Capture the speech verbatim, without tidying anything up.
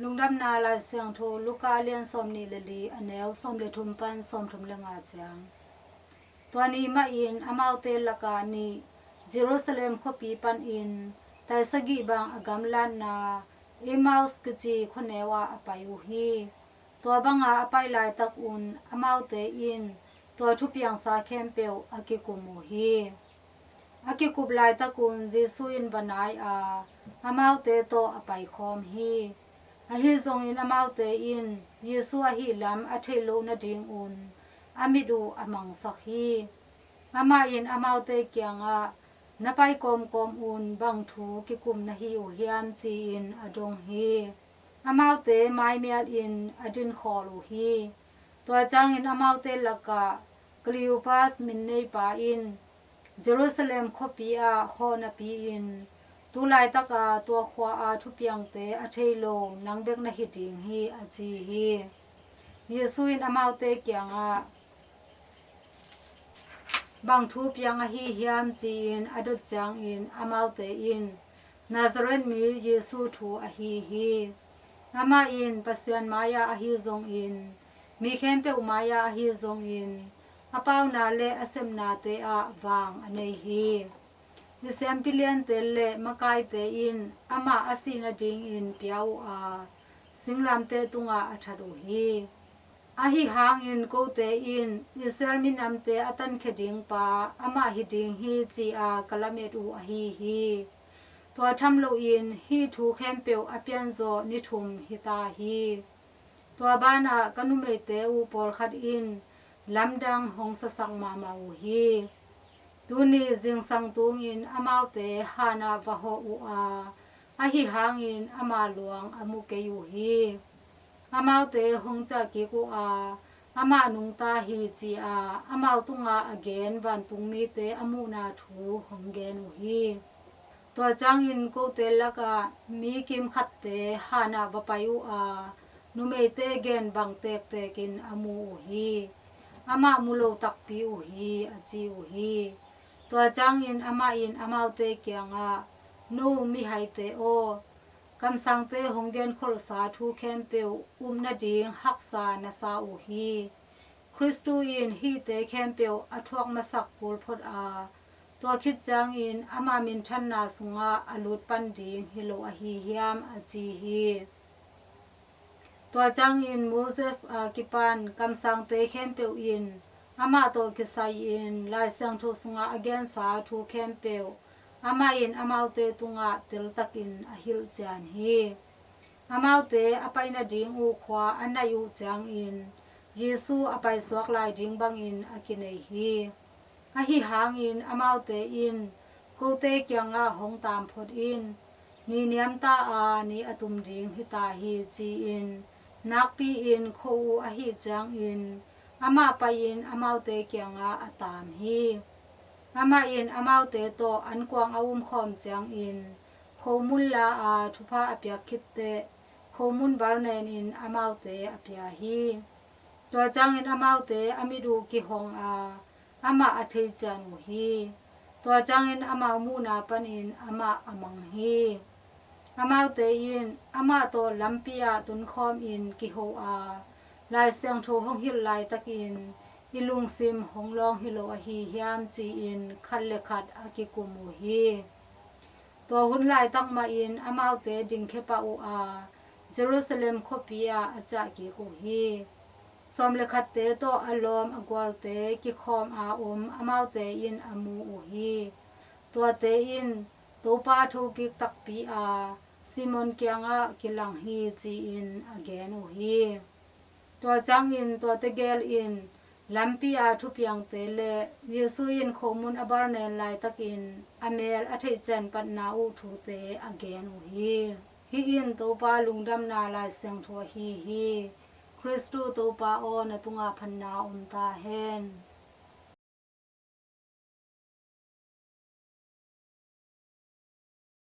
Lungdamna Lai Siangtho Luka a lian sawmnih le li, a neu sawm le thum pan sawmthum le nga ciang. Tua ni mahin amaute lakah nih Jerusalem khuapi panin taisagih bang a gamlatna Emmaus kici khuaneu ah a pai uh hi. Tua banga a pai laitak un amaute in tua thupiangsa khempeuh a kikum uh hi. A kikup laitak un Jesu in va nai a, amaute tawh a paikhawm hi. Ahi zongin amaute in Jesu ahih lam a theih loh nadingun a mit uh a mangsak hi. Amah in amaute kiangah, "Na pai kawmkawm un bang thu kikum na hi uh hiam?" ci-in a dong hi. Amaute maimial in a dinkhawl uh hi. Tua ciangin amaute lakah Cleopas min neipa in Jerusalem khuapi ah hawh napi-in, "Tu laitaka tua khua-a thupiangte a thei lo nang bek na hi ding hi," a ci hi. Jesu in amaute kiangah, "Bang thu piang ahi hiam?" ci-in a dot ciangin amaute in, "Nazareth mi Jesu thu ahi hi. Amah in Pasian mai-ah ahi zongin, mi khempeuh mai-ah ahi zongin, a pauna le a sepnate ah vang a nei hi. I siampi liante le makaite in amah a sih nadingin pia uh a, singlamteh tungah a that uh hi. Ahi hangin kote in Israel minamte a tankhia ding pa amah hi ding hi, ci-a ka lamet uh ahi hi. Tua tham loin hih thu khempeuh a pianzawh ni thum hi ta hi. Tua banah ka numeite uh pawlkhat in lamdang hong sasak mahmah uh hi. Tuni zingsang tungin amaute hanah va hawh uh a, ahi hangin ama luang a mu kei uh hi. Amaute hong ciah kik uh a, amah nungta hi, ci-a amau tungah a gen vantungmite a muhna thu hong gen uh hi. Tua ciangin kote lakah mi kimkhatte hanah va pai uh a, numeite gen bang tektekin a mu uh hi. Amah mu lo takpi uh hi," a ci uh hi. Tua ciangin amah in amaute kiangah, "No mihaite aw, kamsangte hong genkholhsa thu khempeuh up nading haksa na sa uh hi. Khristu in hihte khempeuh a thuak masak kul phot a, tua khit ciangin ama minthanna sungah a lut pan ding hi lo ahi hiam?" a ci hi. Tua ciangin Moses a kipan kamsangte khempeuh in amah tawh kisai-in Lai Siangtho sungah a gensa thu khempeuh amah in amaute tungah teltakin a hilh cian hi. Amaute a pai nading uh khua a naih uh ciangin Jesu a paisuak lai ding bangin a kinei hi. Ahi hangin amaute in kote kiangah, "Hong taam phot in, ni niamta a ni a tum ding hi ta hi," ci-in nakpi-in kho uh ahih ciangin amah pai-in amaute kiangah a taam hi. Amah in amaute tawh ankuang a umkhawm ciangin khomun la a thupha a piak khitteh khomun bar nenin amaute a pia hi. Tua ciangin amaute a mit uh kihong a, amah a thei cian uh hi. Tua ciangin amau muhna panin amah a mang hi. Amaute in amah tawh lampi ah tonkhawmin kiho a, Lai Siangtho hong hilh laitakin, "I lungsim hong lawng hi lo ahi hiam?" ci-in khat le khat a kikum uh hi. Tua hun laitak mahin amaute dingkhia pah uh a, Jerusalem khuapi ah a ciah kik uh hi. Sawm le khatte tawh a lawm a gualte kikhawm a om amaute in a mu uh hi. Tuate in, "Topa thokik takpi a, Simon kiangah kilang hi," ci-in a gen uh hi. Tua ciangin tuate gel in lampi a thupiangte le Jesu in khomun a bar nen laitakin a mel a theihcian patna uh thute a gen uh hi. Hih in Topa Lungdamna Lai Siangtho ahi hi. Khristu Topa aw, na tungah phatna om ta hen.